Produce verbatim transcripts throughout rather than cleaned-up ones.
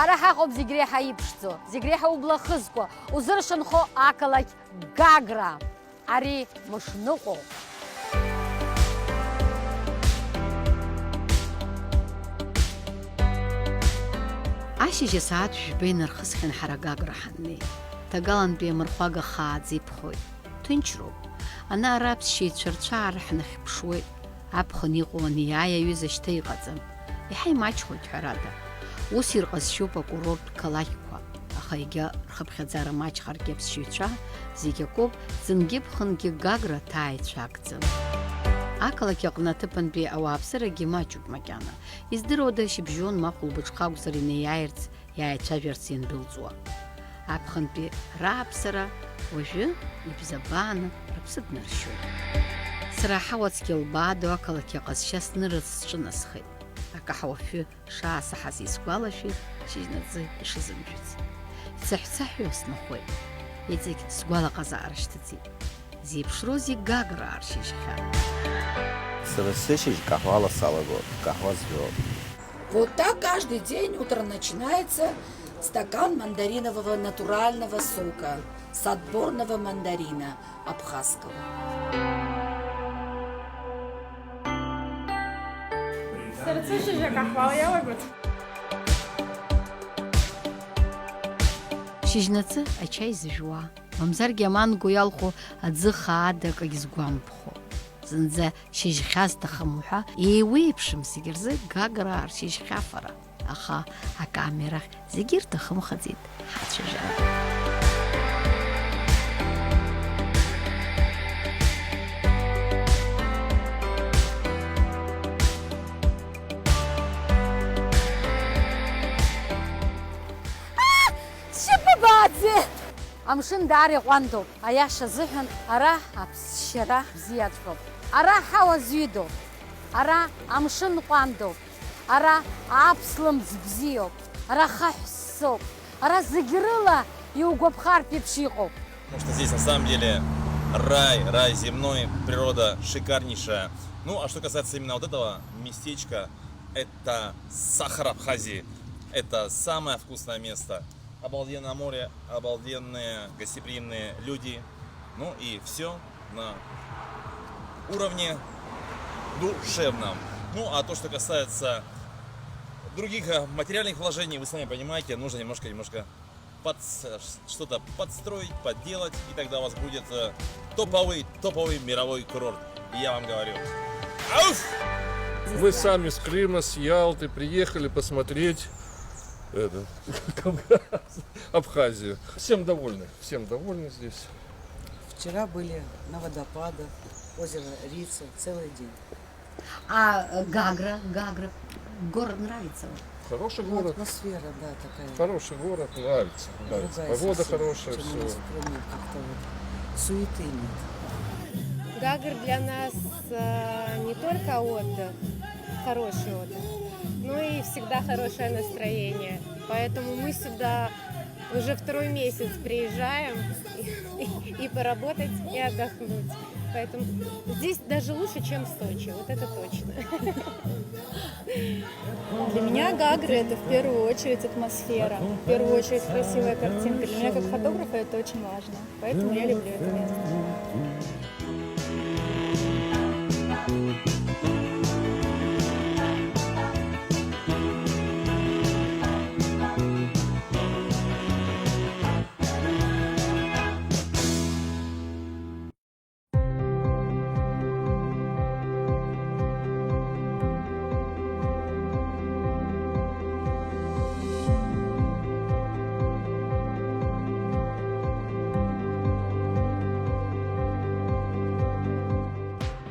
Ара ҳаҟоуп зегь реиҳа иԥшӡоу, зегь реиҳа ублахызқәа, узыршанхо ақалақь Гагра. Ари мышныҟәоуп. Ашьыжь асааҭ жәба инархысхьан ҳара Гагра ҳаннеи. Ҭагалантәи амырхәага хааӡа иԥхоит. Ҭынчроуп. Ана-ара аԥсшьаҩцәа рцәаара ҳнахьыԥшуеит. Аԥхын иҟоу аниааи аҩыза шьҭа иҟаӡам. Иаҳа имаҷхоит, ҳәарада. Ус ирҟазшьоуп акурорттә қалақьқәа, аха егьа рхыԥхьаӡара маҷхаргьы аԥсшьаҩцәа зегь акоуп, ӡынгьы-ԥхынгьы Гагра аҭааҩцәа агӡам. Ақалақь аҟны аҭыԥантәи ауааԥсырагьы маҷуп макьана. Издыруада, шьыбжьон ма хәылбыҽха акәзар инеиааирц иааицәажәарц иандәылҵуа. Аԥхынтәи рааԥсара уажәы ибзабааны рыԥсы днаршьоит. Сара аҳауа цқьа лбаадо ақалақь аҟазшьа снырырц сҿынасхеит. Акаҳуа афҩы шаасаҳаз исгәалашәеит шьыжьнаҵы ишызымжәыц. Цаҳәцаҳәуа снахәеит. Иҵегь сгәалаҟазаара шьҭыҵит. Зеиԥшроузеи Гаграа ршьыжьхьа? Сара сышьыжь каҳуала салагоит, каҳуа сжәоит. Вот так каждый день утро начинается: стакан мандаринового натурального сока с отборного мандарина абхазского. Сара сышьыжь акаҳуала иалагоит. Шьыжьнаҵы ачаи зжәуа, мамзаргьы аманго иалху аӡы хаада акагь згәамԥхо. Зынӡа шьыжьхьа сҭахым уҳәа, еиуеиԥшым зегь рзы Гаграа ршьыжьхьафара. Аха акамерахь зегьы ирҭахымхаӡеит ҳацәажәара. Сшьапы бааӡеит! Амшын даара иҟәандоуп. Аиаша азыҳәан, ара аԥсшьара бзиаҵәҟьоуп. Ара аҳауа зҩыдоуп. Ара амшын ҟәандоуп. Ара аԥслымӡ бзиоуп. Ара ахаҳә ссоуп. Ара зегь рыла иугәаԥхартә еиԥш иҟоуп. Потому что здесь на самом деле рай, рай земной, природа шикарнейшая. Ну, а что касается именно вот этого местечка, это сахар Абхазии. Это самое вкусное место. Обалденное море, обалденные гостеприимные люди. Ну и все на уровне душевном. Ну а то, что касается других э, материальных вложений, вы сами понимаете, нужно немножко, немножко подс- что-то подстроить, подделать, и тогда у вас будет э, топовый, топовый мировой курорт. И я вам говорю. Ауф! Мы сами с Крыма, с Ялты приехали посмотреть это, Кавказ, Абхазию. Всем довольны, всем довольны здесь. Вчера были на водопадах, озеро Рица, целый день. А э, Гагра, Гагра, город нравится вам? Хороший Ну, город, атмосфера, да, такая. Хороший город, нравится, нравится. Другая Погода совсем, хорошая, чем у нас все. В Крыму, как-то вот суеты нет. Гагра для нас э, не только отдых, хороший отдых, но и всегда хорошее настроение. Поэтому мы сюда уже второй месяц приезжаем и, и, и поработать, и отдохнуть. Поэтому здесь даже лучше, чем в Сочи, вот это точно. Для меня Гагры — это в первую очередь атмосфера, в первую очередь красивая картинка. Для меня как фотографа это очень важно, поэтому я люблю это место.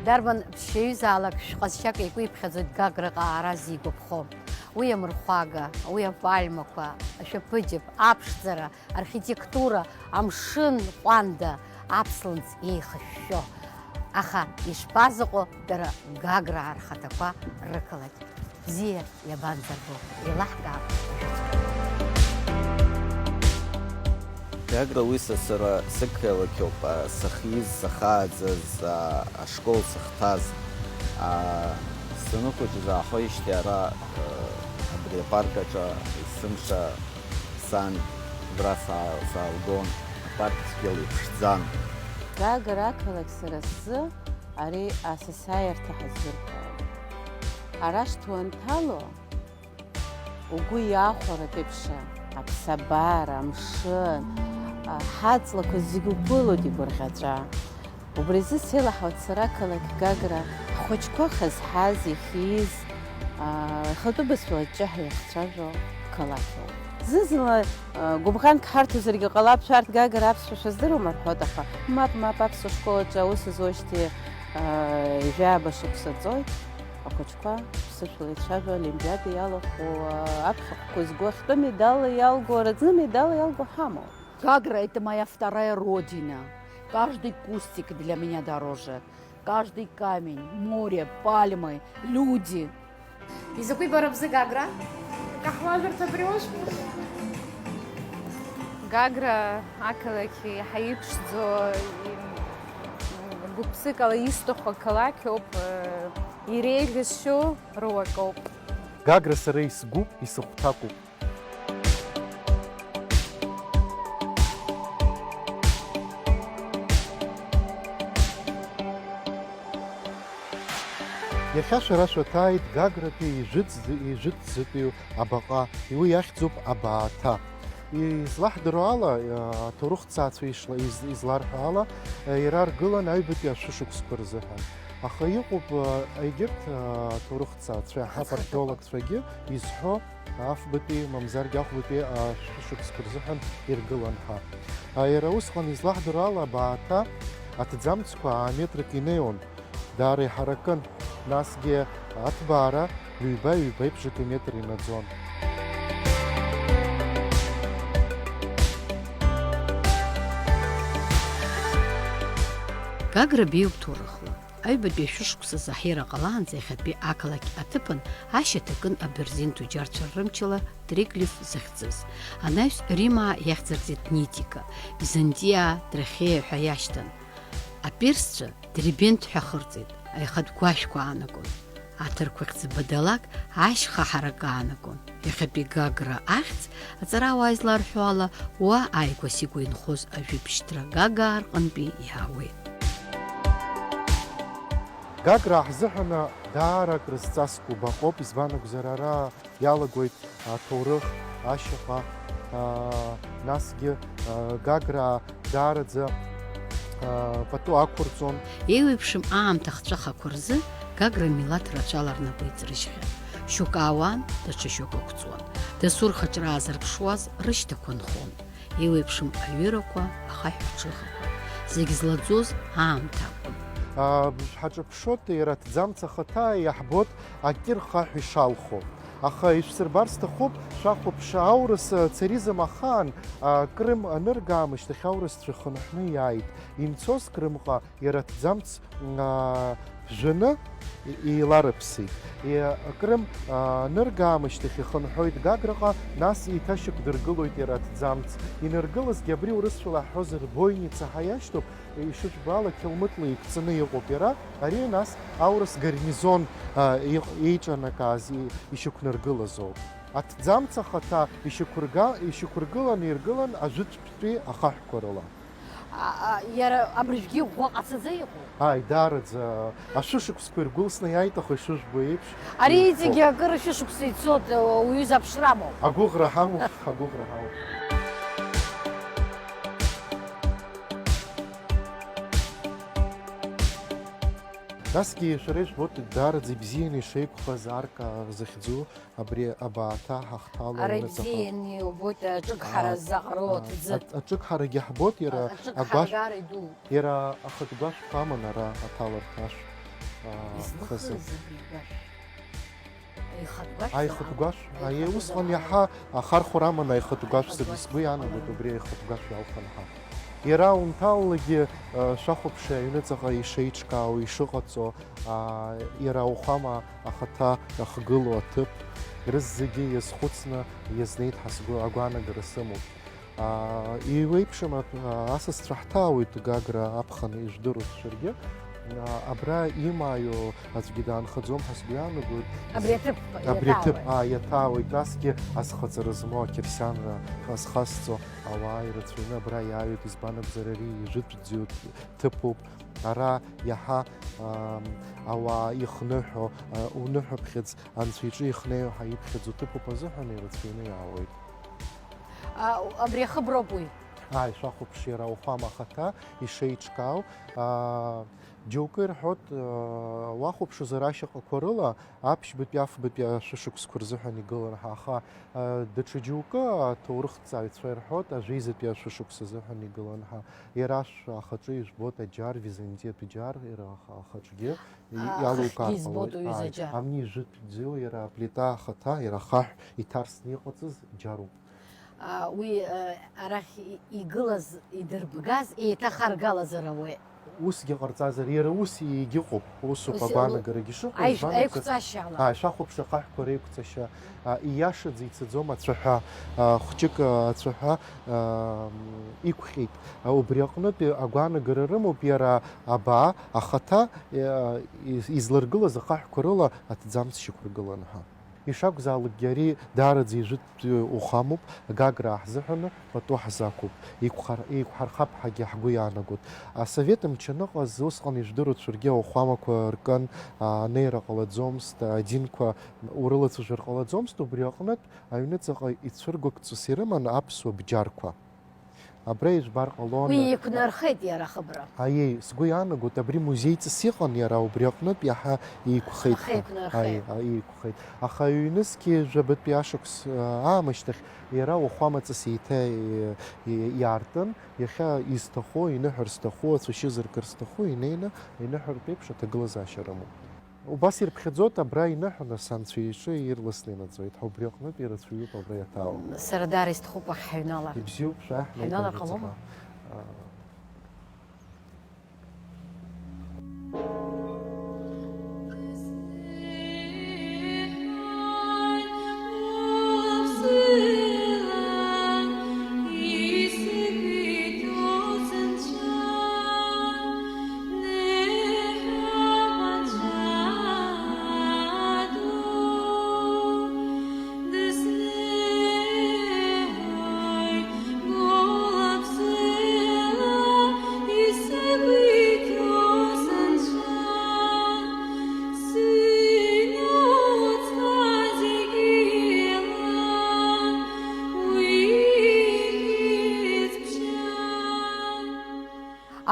Дарбан ԥсшьаҩызаалак шәҟазшьак еиқәиԥхьаӡоит Гаграҟа аара зигәаԥхо. Уи амырхәага, уи апальмақәа, ашәаԥыџьаԥ, аԥшӡара, архитектура, амшын ҟәанда, аԥслымӡ еихышәшәо. Аха ишԥазыҟоу дара Гаграа рхаҭақәа рықалақь? Бзиа иабанӡарбо, еилаҳкаап. Гагра уи са сара сықалақьоуп, а, сахьиз, сахьааӡаз, а, ашкол сахьҭаз, а, саныхәыҷыз аахижьҭеи ара, а, абри Апарк аҿы есымша сан абра саа-, саалгон, апарк цәгьала иԥшӡан. Гагра ақалақь сара сзы ари асасааирҭа ҳаздырқәоуп. Ара шҭуанҭало угәы иахәаратә еиԥш аԥсабара, амшын, а, ҳаҵлақәа зегь уԥылоит игәырӷьаҵәа. Убри азы сеилаҳауеит сара ақалақь Гагра, ҳхәыҷқәа хазҳаз, ихьиз, аа, ихатәы бызшәала ҷҷаҳәа иахцәажәо қалақьоуп. Зны-зынла, аа, гәыбӷанк ҳарҭозаргьы ҟалап, шәарҭ Гагра аԥсшәа шәыздыруама рҳәоит, аха мап, мап, аԥсуа школ аҿы аус зуеижьҭеи, аа, жәаба шықәса ҵоит, ахәыҷқәа ԥсышәала ицәажәо, Олимпиада иалахәу, аа, аԥхьахәқәа зго, ахьтәы медалла иалго, раӡны медалла иалго ҳамоуп. Гагра — это моя вторая родина. Каждый кустик для меня дороже. Каждый камень, море, пальмы, люди. Изакәи бара бзы Гагра? Каҳуажәырҭа абри уажәы. Гагра ақалақь иаҳа иԥшӡоу, и-, гәыԥсыкала исҭаху ақалақьоуп, иреиӷьасшьо руакоуп. Гагра сара исгәуп, исыхәҭакуп. Иахьа шәара шәаҭааит Гагратәи ижәытәӡ-, ижәытәӡатәи абаҟа, уи иахьӡуп Абааҭа. Излаҳдыруа ала, аҭоурыхҭҵаацәа ишла-, из-, изларҳәо ала, иара аргылан аҩбатәи ашәышықәсқәа рзыҳәан. Аха иҟоуп, егьырҭ аҭоурыхҭҵаацәа, ҳархеологцәагьы изҳәо, афбатәи, мамзаргьы ахәбатәи ашәышықәсқәа рзыҳәан иргылан ҳәа. А, иара усҟан излаҳдыруа ала, Абааҭа аҭӡамцқәа ааметрак инеиуан, даара иҳаракын, насгьы аҭбаара ҩба, ҩба-ԥшьба метр инаӡон. Гагра беиоуп ҭоурыхла. Аҩбатәи ашәышықәса заҳира ҟалаанӡа иахьатәи ақалақь аҭыԥан ашьаҭа кын абырзен ҭуџьарцәа рымчала триглиф захьӡыз. Анаҩс Римаа иахьӡырҵеит Нитика, Византиаа Трахея ҳәа иашьҭан. Аперсцәа Дербент ҳәа ахырҵеит, аихатә гәашәқәа аанагон. Аҭырқәа хьӡы Бадалақ ашьха ҳаракы аанагон. Иахьатәи Гагра ахьӡ, аҵарауаа изларҳәо ала, уа ааигәа-сигәа инхоз ажәибжьҭра Гагаа рҟынтәи иаауеит. Гаграа ҳзыҳәан даара акрызҵазкуа баҟоуп, избан акәзар, ара иалагоит аҭоурых, ашьаҟа, аа, насгьы, аа, Гаграа даараӡа, аа, пату ақәырҵон. Еиуеиԥшым аамҭа хҵәахақәа рзы Гагра милаҭ рацәала рнапы иҵрыжьхьан. Шьоук аауан, даҽа шьоук ықәҵуан. Дасу рхаҿра аазырԥшуаз рышьҭақәа нхон. Еиуеиԥшым аҩырақәа, ахаҳә аҽыхақәа. Зегь злаӡоз аамҭа акәын. Аа, ҳаҿаԥшуеит, иара аҭӡамц ахаҭа иаҳбоит акыр хаҳә ишалху. Аха ишәсырбар сҭахуп, шәахәаԥш, аурыс царизм ахаан, а, Крым аныргаамышьҭахь аурысцәа хынҳәны иааит. Имцоз Крымҟа иара аҭӡамц, а, жәаны и-, еиларыԥсеит. И-, Крым, а, аныргаамышьҭахь ихынҳәуеит Гаграҟа, нас еиҭашьақәдыргылоит иара аҭӡамц. Иныргылазгьы абри урысшәала ҳҳәозар бойница ҳәа иашьҭоуп, ишыжәбо ала, қьылмытла иқәҵаны иҟоуп иара, ари нас аурыс гарнизон, а, иҟ-, еиҿанакааз и-, ишьақәнаргылазоуп. Аҭӡамц ахаҭа ишьақәырга-, ишьақәыргыланы иргылан ажәытәтәи ахаҳәқәа рыла. А, а, иара абыржәгьы ӷәӷәа ҟацаӡа иҟоуп. Ааи, даараӡа, ашәышықәсқәа иргәылсны иааит, аха ишыжәбо еиԥш, ари иҩхоуп. Иҵегьы акыр шәышықәса ицоит, уаҩы заԥшра амоуп. Агәыӷра ҳамоуп, агәыӷра ҳамоуп. Насгьы шәара ижәбоит, даараӡа ибзианы ишеиқәхаз арка захьӡу, абри Абааҭа ҳахҭала ара аҩныҵҟа. Ибзианы иубоит, аҿыгҳара, а, заҟароу, а, аҭӡы. А-, аҿыгҳарагьы ҳбоит, иара, а, аҿыгҳара агәашә, даара иду. Иара ахатә гәашәқәа аман ара аҭаларҭа ашә, а, излыхыз хазы. Абри агәашә? Аихатә гәашә. Аихатә гәашә, аихатә аиеи, гәашә усҟан иаҳа ахархәара аман аихатә гәашә, ахатә гәашә сгәы иаанагоит, убри аихатә гәашә иалхын ҳәа. Иара унҭалалакгьы, а, шәахәаԥши аҩныҵҟа ишеиҿкаау, ишыҟаҵо, а, иара ауахәама ахаҭа ахгылоу аҭыԥ, рызегьы иазхәыцны иазнеит ҳәа сгәы, агәаанагара сымоуп. Аа, еиуеиԥшым ат-, аа, асасцәа ҳҭаауеит Гагра аԥхын, ижәдыруеит шәаргьы. А, абра имааио аӡәгьы даанхаӡом ҳәа сгәы иаанагоит. Абри аҭыԥ Абри аҭыԥ иаҭаауеит. аа, иаҭаауеит, насгьы азхаҵара змоу ақьырсианра зхасҵо ауаа ирацәаҩны абра иааҩуеит, избан акәзар, ари ижәытәӡатәиу ҭыԥуп. Ара иаҳа, ам, ауаа ихныҳәо, а, уныҳәаԥхьыӡ анцәа иҿы ихнеиуа ҳәа иԥхьаӡоу ҭыԥуп азыҳәан ирацәаҩны иаауеит. А, абри ахыброуп уи. Ааи, шәахәаԥш иара ауахәама ахаҭа ишеиҿкаау. Аа, џьоукы ирҳәоит, аа, уахәаԥшызар ашьаҟақәа рыла аԥшьбатәи афбатәи ашәышықәсқәа рзыҳәан игылан ҳәа, аха, аа, даҽа џьоукы аҭоурыхҭҵааҩцәа ирҳәоит ажәеизатәи ашәышықәс азыҳәан игылан ҳәа. Иара ашә ахаҿы ижәбоит аџьар, византиатәи џьар, иара аха-, ахаҿгьы и-, А, иалукаар ахаҳәгьы избоит ҟалоит. уҩыза Ааи, аџьар. амни ижәытәӡоу иара аплита ахаҭа, иара ахаҳә иҭарсны иҟаҵаз џьаруп. А, уи, а, арахь и- игылаз, идырбгаз еиҭахаргалазар ауеит. Усгьы ҟарҵазар, иара ус егьыҟоуп, усоуп Ус- агәаанагарагьы шыҟоу, Аи- избан акәзар, Аиқәҵашьала. ааи, шәахәаԥш ахаҳәқәа реиқәҵашьа, а, ииашаӡа ицаӡом ацәаҳәа, а, хәҷык, а, ацәаҳәа, а, м, иқәҟьеит. А, убри аҟнытә агәаанагара рымоуп иара абаа, ахаҭа, а, из- изларгылаз ахаҳәқәа рыла аҭӡамц шьақәыргылан ҳәа. Ишакәзаалакгьы ари даараӡа ижәытәтәи уахәамоуп, Гаграа ҳзыҳәаны пату ҳзақәуп, еиқәхар-, еиқәҳархап ҳәагьы ҳгәы иаанагоит. Асовет мчы аныҟаз усҟан ижәдыруа цәыргьы ауахәамақәа ркын, а, анеира ҟалаӡомызт, адинқәа урылацәажәар ҟалаӡомызт, убри аҟнытә аҩныҵаҟа ицәыргақәҵас ирыман аԥсуа бџьарқәа. Абра ижәбар ҟалон. Уи еиқәнархеит иара ахыбра. Аиеи, сгәы иаанагоит, абри музеиҵас иҟан, иара убри аҟнытә иаҳа еиқәхеит. Аха еиқәнархеит. Аиеи, аиеи, еиқәхеит. Аха ҩнызқьи жәабатәи ашықәс, аа, аамышьҭахь иара уахәамаҵас еиҭа и-, и-, иаартын, иахьа изҭаху, иныҳәар зҭаху, ацәашьы зыркыр зҭаху, инеины иныҳәартә еиԥш аҭагылазаашьа рымоуп. Убас ирԥхьаӡоит, абра иныҳәа, нас анцәа иҿы ирласны инаӡоит ҳәа, убри аҟнытә ирацәаҩуп абра иаҭаау. Сара даара исҭахуп уахь ҳаҩнала. Ибзиоуп, шәааҳ, Ҳаҩнала ҳаҩныҵҟа. ҟалома? Аа.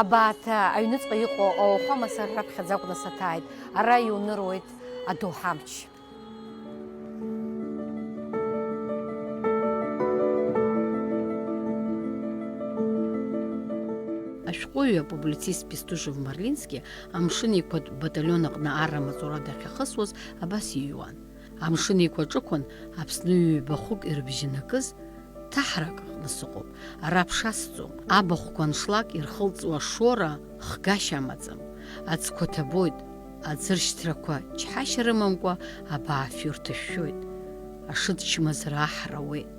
Абааҭ аҩныҵҟа иҟоу ауахәама сара раԥхьаӡа акәны саҭааит. Ара иуныруеит адоуҳа амч. Ашәҟәыҩҩы апублицист Бестужев Марлински Амшын Еиқәатә баталион аҟны арра маҵура дахьахысуаз абас иҩуан. Амшын Еиқәа ҿықәан Аԥсны ҩбахәык ирыбжьанакыз ҭаҳарак аҟны сыҟоуп. Ара ԥша сҵом. Абахәқәа аншлаг ирхылҵуа ашоура хгашьа амаӡам. Аӡқәа ҭабоит, аӡыршьҭрақәа чҳашьа рымамкәа абаафҩы рҭышәшәоит. Ашыӡ чмазара аҳра ауеит.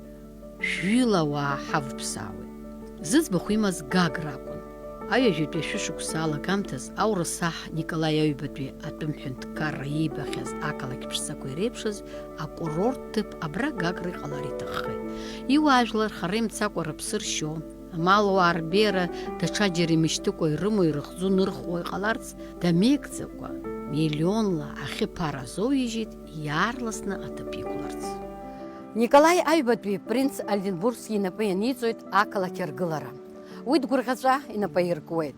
Шәҩыла ауаа ҳавԥсаауеит. Зыӡбахә имаз Гагра акәын. Аҩажәатәи ашәышықәса алагамҭаз аурыс аҳ Николаи Аҩбатәи атәым ҳәынҭқарра иибахьаз ақалақь ԥшӡақәа иреиԥшыз акурорттә ҭыԥ абра Гагра иҟалар иҭаххеит. Иуаажәлар хара имцакәа рыԥсы ршьо, амалуаа рбеиара даҽаџьара имышьҭыкәа ирымоу-ирыхӡо нырхуа иҟаларц дамеигӡакәа, миллионла ахьы ԥара азоуижьит иаарласны аҭыԥ иқәларц. Николаи Аҩбатәи принц Ольденбургски инапы ианиҵоит ақалақь аргылара. Уи дгәырӷьаҵәа инапы аиркуеит.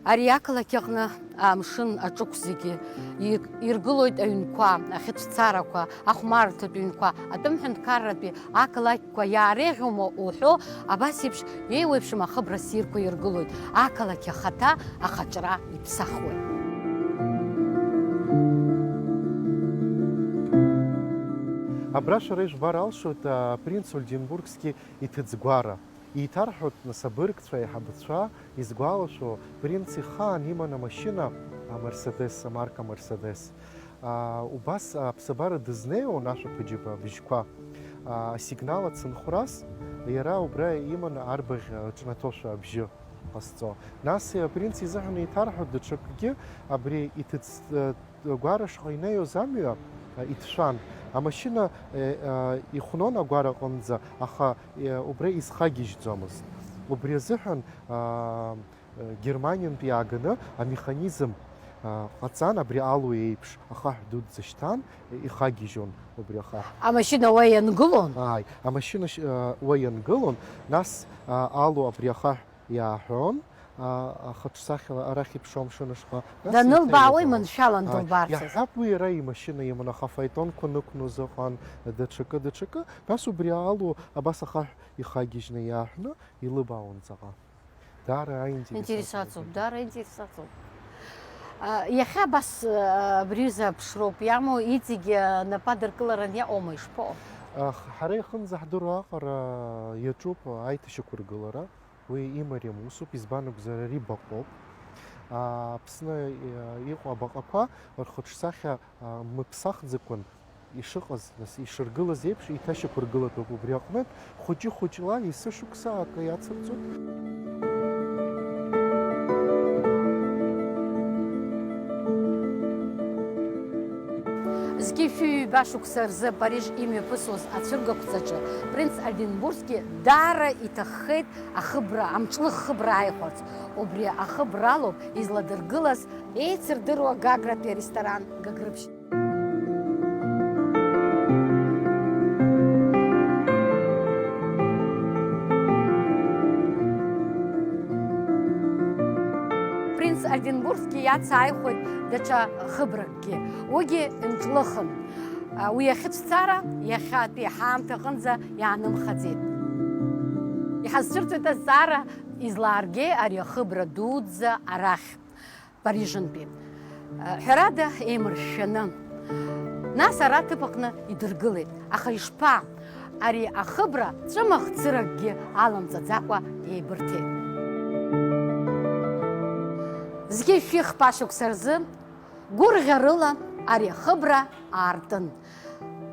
Ари ақалақь аҟны амшын аҿықә зегьы ир-, иргылоит аҩнқәа, ахьыцәцарақәа, ахәмаррҭатә ҩнқәа, атәым ҳәынҭқарратәи ақалақьқәа иаареиӷьума уҳәо, абас еиԥш еиуеиԥшым ахыбра ссирқәа иргылоит, ақалақь ахаҭа ахаҿра иԥсахуеит. Абра шәара ижәбар алшоит, а, принц Ольденбургски иҭыӡгәара. Еиҭарҳәоит, нас, абыргцәа, аиҳабацәа, изгәалашәо, принц ихаан иман амашьына, а, Мерседес, амарка Мерседес. А, убас аԥсабара дызнеиуан ашәаԥыџьаԥ абжьқәа. А, асигнал ацынхәрас иара убра иман арбаӷь, а, ҿнаҭошәа абжьы. ҟазҵо. Нас апринц изыҳәан еиҭарҳәо даҽакгьы, абри иҭыӡ-, э, гәарашҟа инеиуаз амҩа, э, иҭшәан. Амашьына, э, э, ихәнон агәараҟынӡа, аха, э, убра изхагьежьӡомызт. Убри азыҳәан, э, э, Германиантә иааганы амеханизм, э, ҟаҵан, абри алу еиԥш ахаҳә дуӡӡа шьҭан, э, ихагьежьон убри ахаҳә. Амашьына уа иангылон? Ааи, амашьына ш-, э, уа иангылон, нас, э, алу абри ахаҳә иааҳәон, а, ахаҿсахьала арахь иԥшуа амшын ашҟа. Нас Данылбаауа еиҭа иалгон. Иманшәалан Ааи, дылбаарцаз. Иаҳҳәап, уи иара имашьына иман, аха афаетонқәа нықәнос ыҟан, даҽакы, даҽакы. Нас убри алу абас ахаҳә ихагьежьны иааҳәны илыбаауан ҵаҟа. Даара аинтерес Интерес ацуп, ацуп. Даара интерес ацуп. А, иахьа абас, а, абри аҩыза аԥшроуп иамоу, иҵегь, а, напы адыркыларан иаҟоума, ишԥаҟоу? Ах, ҳара ихынӡаҳдыруа аҟара иаҿуп аиҭашьақәыргылара. Уи имариам усуп, избан акәзар, ари баҟоуп. Аԥсны, э, иҟоу абаҟақәа рхаҿсахьа, а, мыԥсахӡакәан ишыҟаз, нас, ишыргылаз еиԥш, еиҭашьақәыргылатәуп. Убри аҟнытә, хәыҷы-хәыҷла есышықәса акы иацырҵоит. Зқьи шәи ҩба шықәса рзы Париж имҩаԥысуаз ацәыргақәҵаҿы принц Ольденбургски даара иҭаххеит ахыбра, амҿлых хыбра ааихәарц. Убри ахыбралоуп изладыргылаз еицырдыруа Гагратәи аресторан Гагрыԥшь. Принц Ольденбургски иацааихәеит даҽа хыбракгьы, уигьы имҿлыхын. Уи ахьыцәцара иахьатәи ҳаамҭа аҟынӡа иаанымхаӡеит. Иҳазцәырҵуеит азҵаара, излааргеи ари ахыбра дуӡӡа арахь? Парижынтәи. Ҳәарада, еимыршәшәаны. Нас ара аҭыԥ аҟны идыргылеит. Аха ишԥа, ари ахыбра ҵәымӷ цыракгьы аламҵаӡакәа еибырҭеит. Зқьи шәи хԥа шықәса рзы гәырӷьарыла ари ахыбра аартын.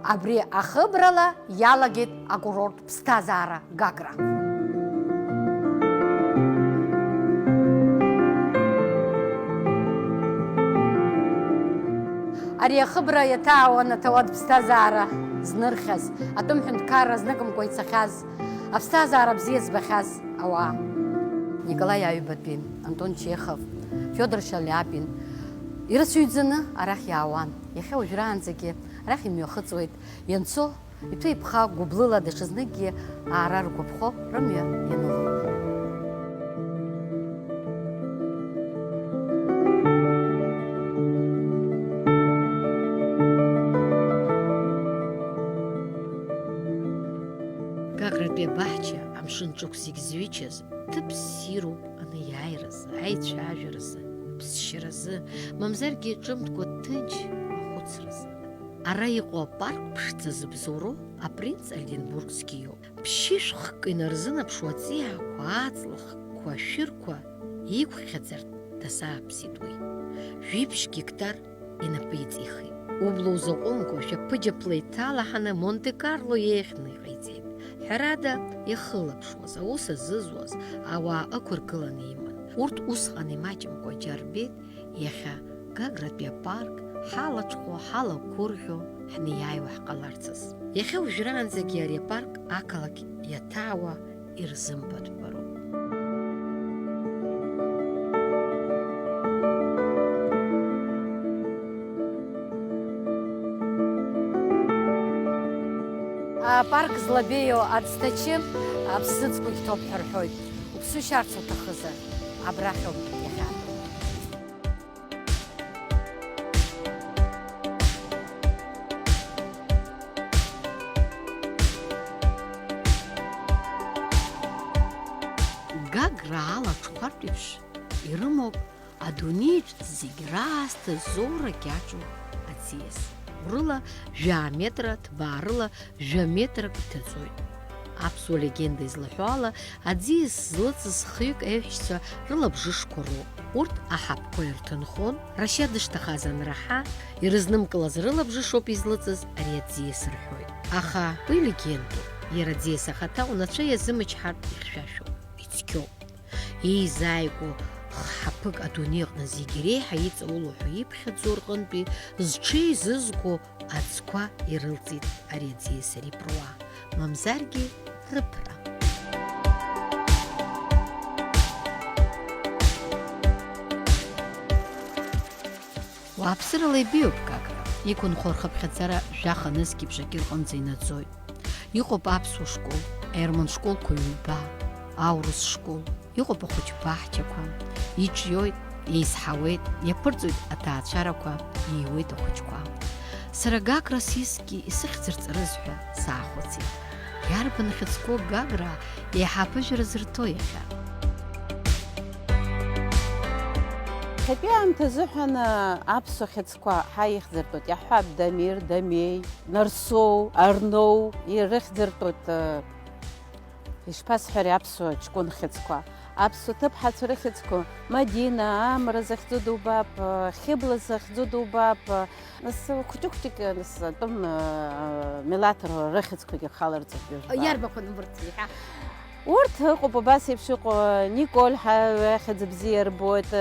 Абри ахыбрала иалагеит акурорттә ԥсҭазаара Гагра. Ари ахыбра иаҭаауан аҭауад ԥсҭазаара знырхьаз, атәым ҳәынҭқарра зныкымкәа ицахьаз, аԥсҭазаара бзиа збахьаз ауаа. Николаи Аҩбатәи, Антон Чехов, Фиодор Шаляпин ирацәаҩӡаны арахь иаауан. Иахьа уажәраанӡагьы арахь имҩахыҵуеит, ианцо иҭәы-иԥха гәыблыла даҽазныкгьы аара ргәаԥхо рымҩа ианылоит. Гагратәи абаҳча амшын ҿықә зегь зҩычаз ҭыԥ ссируп анеиааиразы, аицәажәаразы, аԥсшьаразы, мамзаргьы ҿымҭкәа ҭынч ахәыцразы. Ара иҟоу апарк ԥшӡа зыбзоуроу апринц Ольденбургски иоуп. Ԥшьышәхк инарзынаԥшуа аҵиаақәа, аҵлахқәа, ашәырқәа еиқәхьаӡартә дазааԥсеит уи. Жәиԥшь гектар инапы иҵихит. Убла узаҟәымго, шәаԥыџьаԥла иҭалаҳаны Монте-Карло еиӷьны иҟаиҵеит. Ҳәарада, иахылаԥшуаз, аус азызуаз ауаа ықәыргыланы иман. Урҭ усҟан имаҷымкәа џьарбеит, иахьа Гагратәи апарк ҳалаҽхәо, ҳалагәырӷьо, ҳнеиааиуа ҳҟаларцаз. Иахьа уажәраанӡагьы ари апарк ақалақь иаҭаауа ирзымбатәбароуп. Апарк злабеиоу аӡҭачы аԥсыӡқәагь ҭоуп ҳәа рҳәоит. Уԥсы шьарц уҭахызар, абрахьоуп иахьатәу. Гагра алаҽхәартә еиԥш ирымоуп адунеиаҿ зегь раасҭа зоура кьаҿу аӡиас. Урыла жәаа метра, ҭбаарыла жәа метрак иҭаҵоит. Аԥсуа легенда излаҳәо ала, аӡиас злыҵыз хҩык аиҳәшьцәа рылабжышқәа роуп. Урҭ аҳаԥқәа ирҭынхон, рашьа дышҭахаз анраҳа, ирызнымкылаз рылабжышоуп излыҵыз ари аӡиас рҳәоит. Аха уи легендоуп, иара аӡиас ахаҭа унацәа иазымычҳартә ихьшәашәоуп, ицқьоуп. Еизааигәоу х-ҳаԥык адунеи аҟны зегьы реиҳа иҵаулоу ҳәа иԥхьаӡоу рҟынтәи зҽеизызго аӡқәа ирылҵит ари аӡиас ари ԥыруа, мамзаргьы рыԥра. Уааԥсырала ибеиоуп Гагра. Иқәынхо рхыԥхьаӡара жәаха нызқьи бжаки рҟынӡа инаӡоит. Иҟоуп аԥсуа школ, аерман школқәа ҩба, аурыс школ, иҟоуп ахәыҷ баҳчақәа, иҿиоит, еизҳауеит, иаԥырҵоит аҭаацәарақәа, ииуеит ахәыҷқәа. Сара Гагра сискьи исыхьӡырҵарыз ҳәа саахәыцит. Иарбан хьыӡқәоу Гаграа еиҳа аԥыжәара зырҭо иахьа? Иахьатәи аамҭа азыҳәан, аԥсуа хьыӡқәа ҳаихьӡыртәуеит, иаҳҳәап, Дамир, Дамеи, Нарсоу, Арноу ирыхьӡыртәуеит, ишԥасҳәари, аԥсуа ҷкәын хьыӡқәа. Аԥсуа ҭыԥҳацәа рыхьӡқәа, Мадина, Амра захьӡу дубап, Хьыбла захьӡу дубап, нас хәыҷык-хәыҷык, нас атәым, милаҭ рыхьӡқәагьы халарҵоит ҩажәа. Иарбақәан урҭ иаҳа? Урҭ ыҟоуп, убас еиԥш иҟоу, Николь ҳа-, ҳахьӡ бзиа рбоит,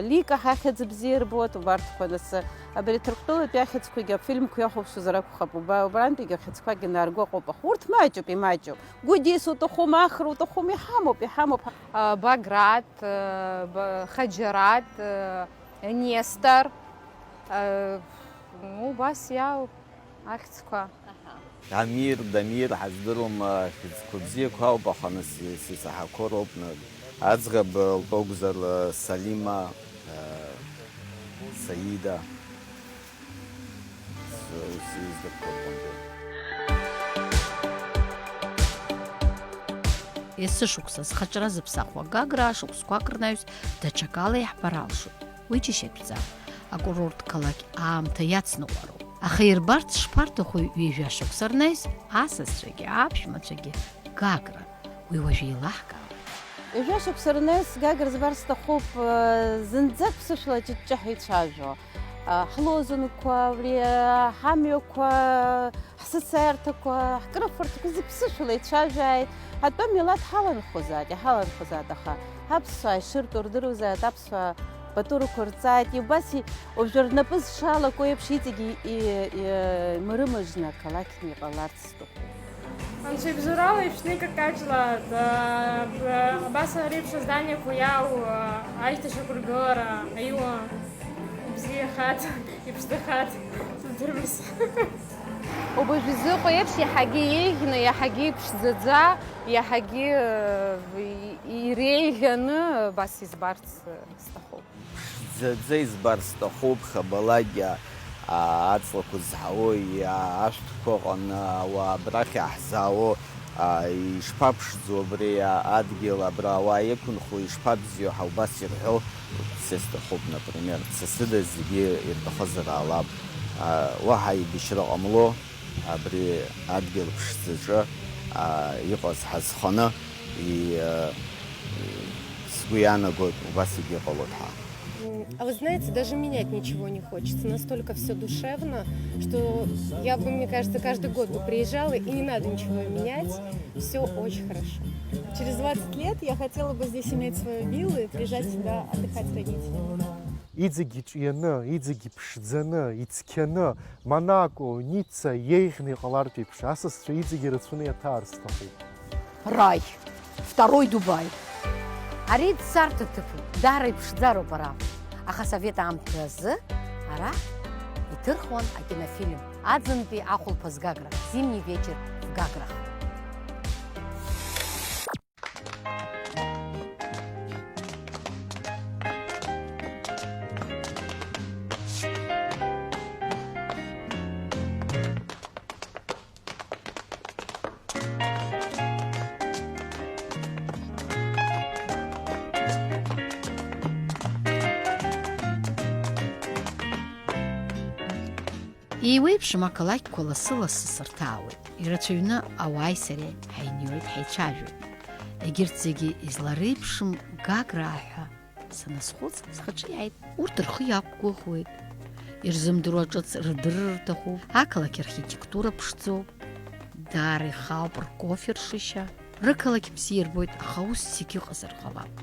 Лика ҳахьӡ бзиа рбоит, убарҭқәа, нас, абри Ҭырқәтәылатәи ахьӡқәагьы афильмқәа иахәаԥшуазар акәхап, уба-, убрантәигьы ахьӡқәагьы наарго ыҟоуп, аха урҭ маҷуп, имаҷуп. Гәдис уҭахума, Ахра уҭахума, иҳамоуп, иҳамоуп. А, Баграт, э, Ба-, Хаџьараҭ, э, Нестор, э, ну, убас иаауп ахьӡқәа. Аҳа. Дамир, Дамир, ҳаздыруам, э, хьыӡқәа бзиақәа ауп, аха нас исаҳақәо роуп, на-, аӡӷаб, э, лтәы акәзар, э, Салима, э, Саида. Есышықәса зхаҿра зыԥсахуа Гагра шықәсқәак рнаҩс даҽакала иаҳбар алшоит. Уи џьашьатәӡам. Акурорт қалақь аамҭа иацныҟәароуп. Аха ирбарц шԥарҭаху ҩажәа шықәса рнаҩс асасцәагьы аԥшәмацәагьы Гагра? Уи уажәы еилаҳкаауеит. Ҩажәа шықәса рнаҩс Гагра збар сҭахуп, зынӡак ԥсышәала ҷыҷҷаҳәа ицәажәо. Ҳлозунгқәа, абри, ҳамҩақәа, ҳсыцаиарҭақәа, ҳкрыфарҭақәа зегь ԥсышәала ицәажәааит. Атәым милаҭ ҳаланхозааит, иҳаланхозааит, аха аԥсуаа ишыртәу рдыруазааит, аԥсуаа пату рықәырҵааит, убас и-, уажәы рнапы зшалаку еиԥш иҵегь и-, и-, и-, имырымыжны ақалақьны иҟаларц сҭахуп. Анцәа ибзоурала ишәны икакаҷла, а, а, абас реиԥш азданиақәа иаау, а, аишьҭашьақәыргылара аиуа ибзиахааит, иԥшӡахааит, сыздырмыз. Убажә изыҟоу еиԥш иаҳагьы еиӷьны, иаҳагьы иԥшӡаӡа, иаҳагьы, э, и-, иреиӷьаны абас избарц, э, сҭахуп. Ԥшӡаӡа избар сҭахуп, хабалагьы, аа, аҵлақәа зҳауоу, иа-, ашәҭқәа ыҟаны, ауаа абрахь иаҳзаауоу, аа, ишԥаԥшӡоу абри, аа, адгьыл, абра ауаа иқәынхо ишԥабзиоу ҳәа убас ирҳәо, са исҭахуп, например, са сыда зегьы ирҭахызар ҟалап, аа, уаҳа еибашьра ҟамло. Абри адгьыл ԥшӡаҿы, аа, иҟаз ҳазханы, и-, сгәы иаанагоит, убас егьыҟалоит ҳәа. М, а вы знаете, даже менять ничего не хочется. Настолько всё душевно, что я бы, мне кажется, каждый год бы приезжала, и не надо ничего менять. Всё очень хорошо. Через двадцать лет я хотела бы здесь иметь свою виллу и приезжать сюда отдыхать с родителями. Иҵегь иҿианы, иҵегь иԥшӡаны, ицқьаны, Монако, Ницца еиӷьны иҟалартә еиԥш, асасцәа иҵегь ирацәаны иаҭаар сҭахуп. Рай, второй Дубай. Ари дцарҭа ҭыԥуп, даара иԥшӡароуп ара. Аха асовет аамҭазы ара иҭырхуан акинофильм Аӡынтәи ахәылԥаз Гагра, Зимний вечер в Гаграх. Еиуеиԥшым ақалақьқәа лассы-лассы сырҭаауеит, ирацәаҩны ауааи сареи ҳаиниоит, ҳаицәажәоит. Егьырҭ зегьы излареиԥшым Гаграа ҳәа саназхәыц, схаҿы иааит. Урҭ рхы иақәгәыӷуеит, ирзымдыруа ҿыц рдырыр рҭахуп. Ақалақь архитектура ԥшӡоуп, даара ихаауп ркофе ршышьа. Рықалақь бзиа ирбоит, аха ус зегь ыҟазар ҟалап.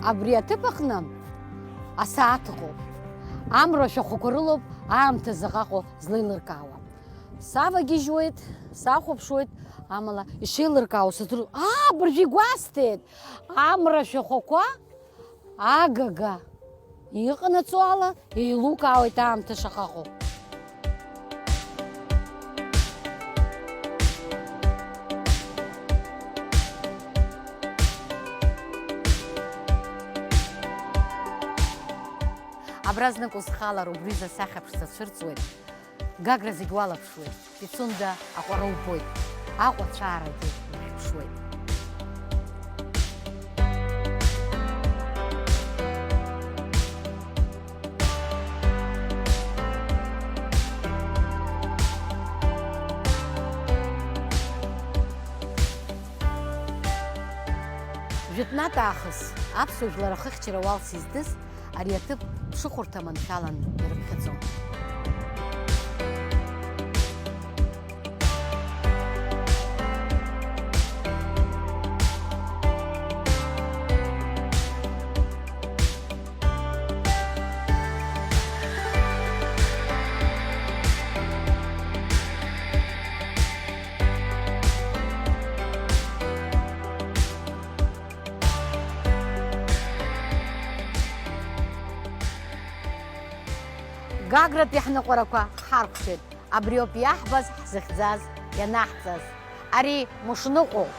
Абри аҭыԥ аҟны асааҭ ыҟоуп. Амра ашәахәақәа рылоуп аамҭа заҟа ыҟоу злеилыркаауа. Савагьежьуеит, сахәаԥшуеит, амала ишеилыркаауа сыздыруам. Аа, абыржәы игәасҭеит! Амра ашәахәақәа агага иҟанаҵо ала еилукаауеит аамҭа шаҟа ыҟоу. Абра знык узхалар, убри зысахьа ԥшӡа цәырҵуеит. Гагра зегь уалаԥшуеит, Пицунда аҟәара убоит, Аҟәа ацәаарагьы ухьыԥшуеит. Жәытәнатә аахыс аԥсуа жәлар ахыхьчара уалс издыз ари аҭыԥ ԥшыхәырҭа маншәалан ирыԥхьаӡон. Гагратәи ҳныҟәарақәа ҳаркәшеит, абриоуп иаҳбаз, ҳзыхьӡаз, ианаҳҵаз. Ари мышныҟәоуп.